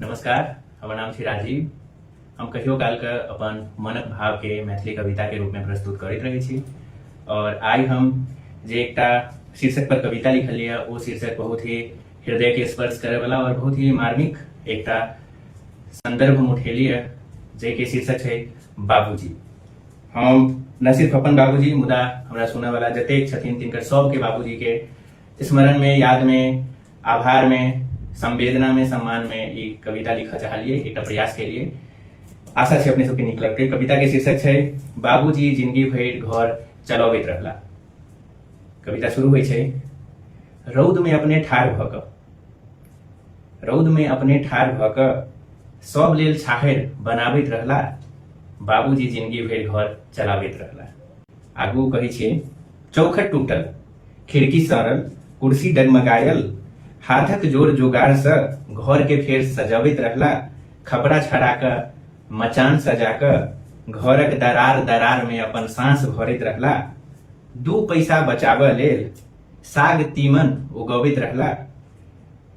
नमस्कार, हमर नाम छी राजीव। हम कहियो कालके अपन मनक भावके मैथिली कविताके रूपमे प्रस्तुत करैत रहै छी और आइ हम जे एकटा शीर्षक पर कविता लिखलियै ओ शीर्षक बहुत ही हृदयके स्पर्श करैवला और बहुत ही मार्मिक एकटा संदर्भ हम उठेलियै जाहिके शीर्षक छै बाबूजी। हम न सिर्फ अपन बाबूजी मुदा हमरा सुनऽवला जतेक छथिन तिनकर सबके बाबूजीके स्मरणमे, यादमे, आभारमे, संवेदनामे, सम्मानमे ई कविता लिखऽ चाहलियै, एकटा प्रयास केलियै। आशा छै अपने सबके नीक लगतै। कविताके शीर्षक छै बाबूजी जिंदगी भरि घर चलबैत रहला। कविता शुरू होइ छै रौदमे अपने ठाढ़ भऽ कऽ, रौदमे अपने ठाढ़ भऽ कऽ सब लेल छाहरि बनाबैत रहला, बाबूजी जिंदगी भरि घर चलाबैत रहला। आगू कहै छियै चौखट टूटल, खिड़की सड़ल, कुर्सी डगमगायल, हाथक जोर जोगारसँ घरके फेर सजबैत रहला, खपरा छड़ा कऽ मचान सजा कऽ घरक दरार दरारमे अपन साँस भरैत रहला, 2 पैसा बचाबऽ लेल साग तीमन उगबैत रहला,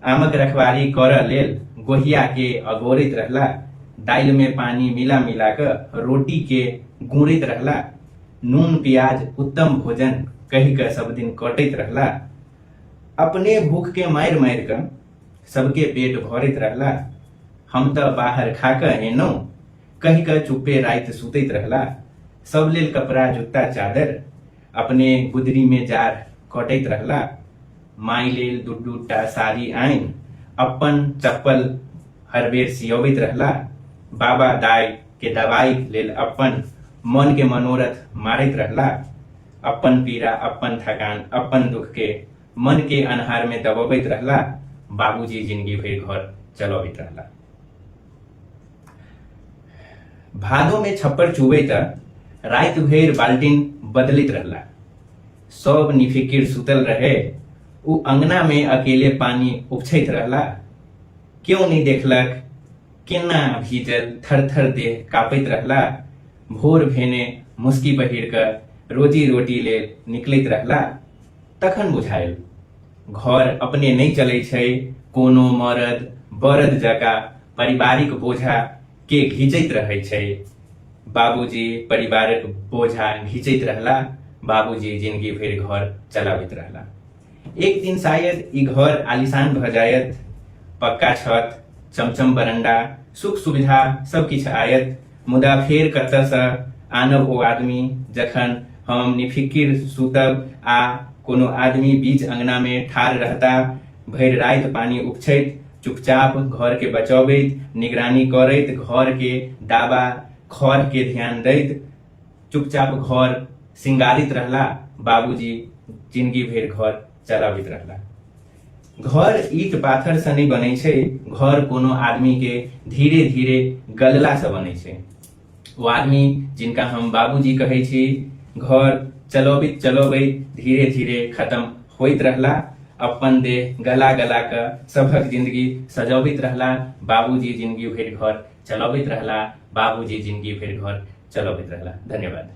आमक रखवारी करऽ लेल गोहियाके अगोरैत रहला, दालिमे पानि मिला मिला कऽ रोटीके गुड़ैत रहला, नून प्याज उत्तम भोजन कहि कऽ सब दिन कटैत रहला, अपने भूखके मारि मारि कऽ सबके पेट भरैत रहला, हम तऽ बाहर खा कऽ एलहुँ कहि कऽ चुप्पे राति सुतैत रहला, सब लेल कपड़ा जुत्ता चादर अपने गुदरीमे जाड़ कटैत रहला, माय लेल दू दू टा साड़ी आनि अपन चप्पल हर बेर सियबैत रहला, बाबा दाइ के दवाई लेल अपन मन के मनोरथ मारैत रहला, अपन पीड़ा अपन थकान अपन दुख के मन के अन्हार में दबबैत रहला, बाबूजी जिंदगी भरि घर चलबैत रहला। भादो में छप्पर चुबैत राति भरि बाल्टीन बदलैत रहला, सब निफिकिर सुतल रहे उ अंगना में अकेले पानी उपछैत रहला, क्यों नहीं देखलक केना भीजल थर-थर देह काँपैत रहला, भोर भेने मुस्की पहिर कऽ रोजी रोटी लेल निकलैत रहला, तखन बुझायल घर अपने नहि चलै छै, कोनो मरद बरद जकाँ पारिवारिक बोझा के घीचैत रहै छै। बाबूजी परिवारक बोझा घीचैत रहला, बाबूजी जिनगी भरि घर चलाबैत रहला। एक दिन शायद ई घर आलीशान भऽ जायत, पक्का छत, चमचम बरंडा, सुख सुविधा सब किछु आयत, मुदा फेर कतऽसँ आनब ओ आदमी जखन हम निफिकिर सुतब आ कोनो आदमी बीच अंगनामे ठाढ़ रहता, भरि राति पानि उपछैत, चुपचाप घरके बचबैत, निगरानी करैत, घरके दाबा खढ़के ध्यान दैत चुपचाप घर सिंगारित रहला, बाबूजी जिनगी भरि घर चलाबैत रहला। घर ईट पाथरसँ नहि बनै छै, घर कोनो आदमीके धीरे धीरे गललासँ बनै छै। ओ आदमी जिनका हम बाबूजी कहै छी, घर चलबैत चलबैत धीरे धीरे खत्म होइत रहला, अपन देह गला गला कऽ सभक जिंदगी सजबैत रहला, बाबूजी जिंदगी भरि घर चलबैत रहला, बाबूजी जिंदगी भरि घर चलबैत रहला। धन्यवाद।